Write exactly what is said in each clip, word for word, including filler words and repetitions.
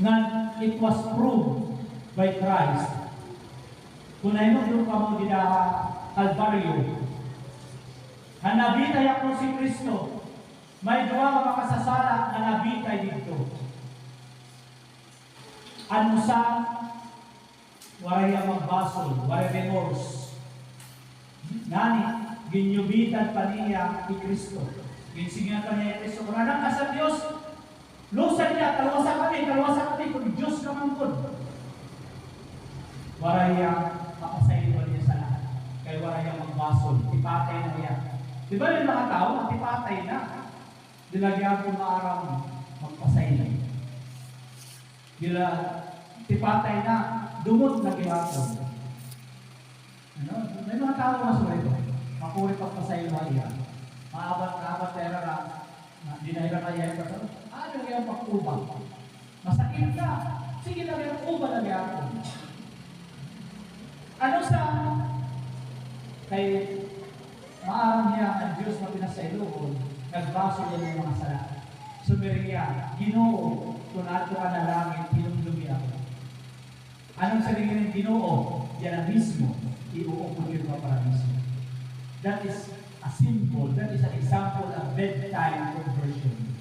Ngan it was proved by Christ. Kon nahinumdom kamo dida ha Kalbaryo, han nabitay ha krus hi Cristo, may duha nga makasasala nga nabitay didto. An usa, waray hiya magbasol, waray remorse. Ngani, ginyubitan pa niya hi Cristo. Ginsigihan pa niya hi Cristo, "Kon Anak ka sa Dios, lusa niya, kaluwasa kami, kaluwasa kami, kon Dios ka man gud." Waray hiya mapasaylo han iya sala. Kay waray hiya magbasol, tipatay na hiya. Di ba may mga tawo nga tipatay na? Di la gihapon maaram magpasaylo. Di la, tipatay na, dumot na gihapon. Ano? May mga tawo nga sulit. Makuri pagpasaylo ha iya. Maabat, maabat, pero na, na, di na hira kaya yung pasal. Ano yung pagkubang? Masakit na. Sige na, pero uban na gihapon. Ano sa, kay maaram hiya an Dios nga pinasayloon, nagbasol hiya han mga sala. Sumiring hiya, "Ginoo, kon adto ka ha langit, hinumdomi ako." Ano an siring han Ginoo? Yana mismo, iuupod ko it mga paraiso. That is a symbol, that is an example of bedtime conversion.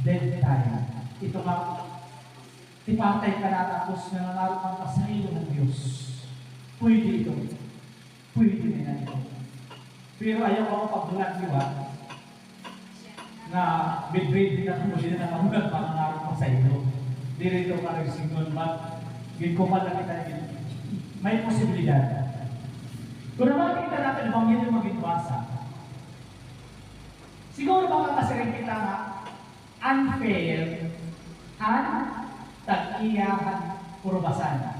Bedtime. Ito nga, tipatay ka na tapos nangangarap ka pasaylo han Dios. Pwede ito. Pwede na ito. Pero ayaw ako pagbulag, di ba? Nga bedridden na kamo, di na nakabulag, mangangarap pasaylo. Diri ito ka nagsingon, but ginkumpara kita, may posibilidad. Kon makita naton an ebanghelyo nga ginbasa, siguro makakasiring kita nga unfair an tag-iya han urubasan.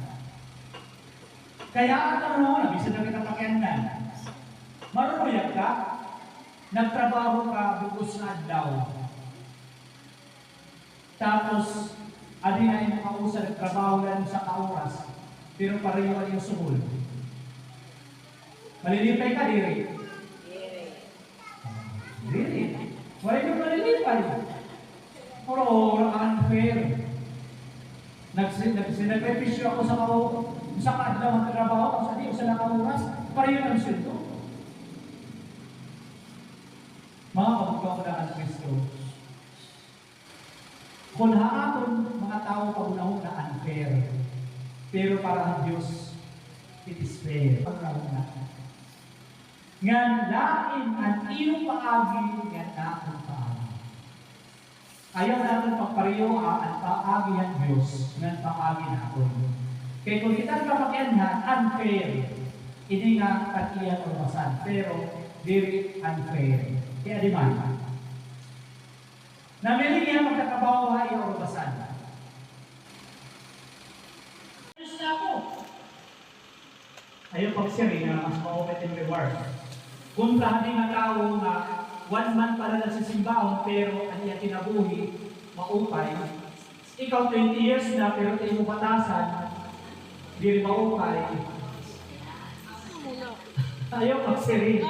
Kay aton, ano, bisan na kita pakianhan. Maruyag ka, nagtrabaho ka bug-os nga adlaw. Tapos, adi nga imo kausa, nagtrabaho la hin usa ka oras, pero pareho an iyo suhol. Malilipay ka, diri? Diri. Waray ka malilipay. Pero, unfair. Nagsi-, nagsinakripisyo ako sa kao-, sa kaadlaw nga trabaho, sa di, sa nakaoras, pareho an sweldo. Mga kabugto ko na an Kristo. Kon ha aton mga tawo paghunahuna, unfair. Pero para ha Dios, it is fair. Paghunahuna. Ngan lain an iyo paagi ngan akon paagi. Ayaw naton pagparehoa an paagi han Dios ngan paagi naton. Kay kon kita an papakianhan, unfair. Ini nga tag-iya urubasan, pero diri unfair. Kay adi man. Namiling hiya magkatrabaho ha iya urubasan. Diyos na ako. Ayaw pagsiring nga mas maupay it im reward. Kontra hini nga tawo nga one month pa la nagsisimbahon, pero an iya kinabuhi maupay. Ikaw twenty years na, pero it imo batasan, diri maupay. Ayaw pagsiring.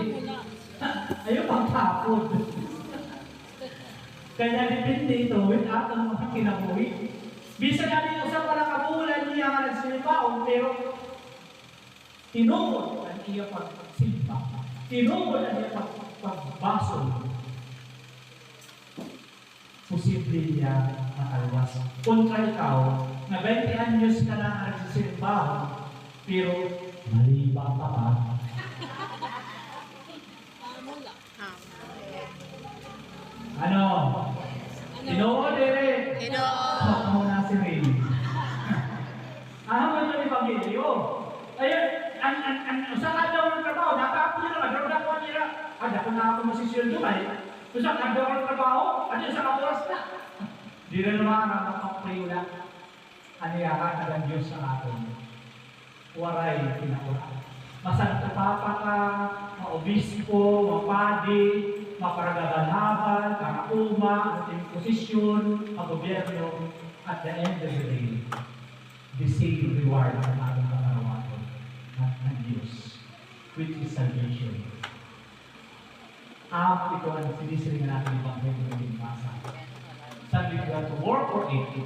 Ayaw pagtapod. Kay nadepende ito with aton mga kinabuhi. Bisan na ito usa pa la ka bulan niya nga nagsimbaon, pero tinuod an iya pagsimba. Tinuod an iya pag-, pagbasol. Posible niya makalwas. Kontra ikaw, nga baynte anyos ka na nga nagsisimbahon, pero malibak ka pa. Ano? Tinuod, diri? Tinuod. Ako na si Ray. Aha man an ebanghelyo? Ay, an, an, an, usa ka adlaw nga trabaho, natapos na, madrog na ko nila. Ah, dako na ako masisweldo, ay. Usa ka adlaw nga trabaho, ano, usa ka oras na. Diri na maaram, magpapayo na. Ano iya hatag an Diyos sa aton? Waray kinakuran. Masanto Papa ka, maobispo, mapadi, maparagabal-habal, karauma, ano it im posisyon, magobyerno, at the end of the day, the same reward an aton pangarawaton, an, an Diyos, which is salvation. Amo ito an sinisiring naton ebanghelyo nga binasa. Sa, we have to work for it.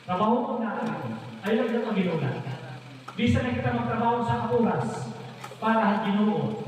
Trabahoon naton. Ayaw lang naton ginuna. Bisan na kita magtrabaho sa oras para ha Ginoo.